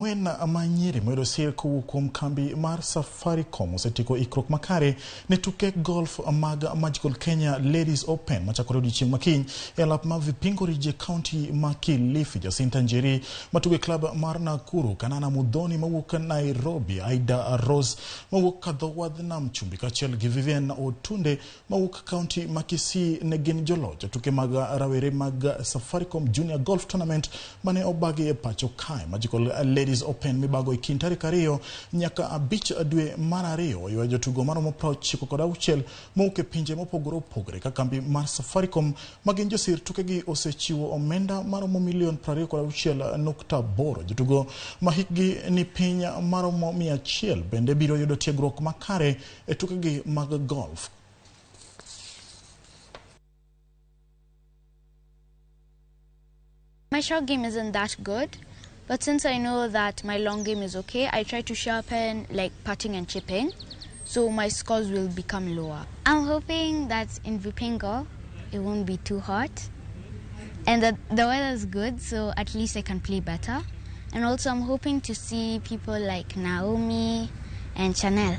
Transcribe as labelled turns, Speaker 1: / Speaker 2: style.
Speaker 1: Ang'wen ma nyiri moyudo sir kowuok kuom kambi mar Safaricom osetieko ikruok makare ne tuke golf mag Magical Kenya Ladies Open machakore odiochieng' makiny e alap ma Vipingo Ridge e kaunti ma Kilifi. Jacinta Njeri matugo e klab mar Nakuru, Kanana Mudhoni mawuok Nairobi, Aida Rose mawuok Kadho Wadh Nam Chumbi kaachiel gi Vivian Otunde mawuok kaunti ma Kisii ne gin joloch e tuke mag rawere mag Safaricom Junior Golf Tournament mane obagi e pacho kae. Magical Ladies Open mibago e kind tarik 2 nyaka 5 dwe mar 2 oywayo jotugo maromo 96 mowuok e pinje mopogore opogore ka kambi mar Safaricom ma gin josir tukegi osechiwo omenda maromo milion 26.8. Jotugo ma hikgi ni piny maromo 100 bende biro yudo tiegruok makare e tukegi mag golf.
Speaker 2: My short game isn't that good, but since I know that my long game is okay, I try to sharpen like putting and chipping, so my scores will become lower. I'm hoping that in Vipingo it won't be too hot and that the weather is good, so at least I can play better. And also I'm hoping to see people like Naomi and Chanel.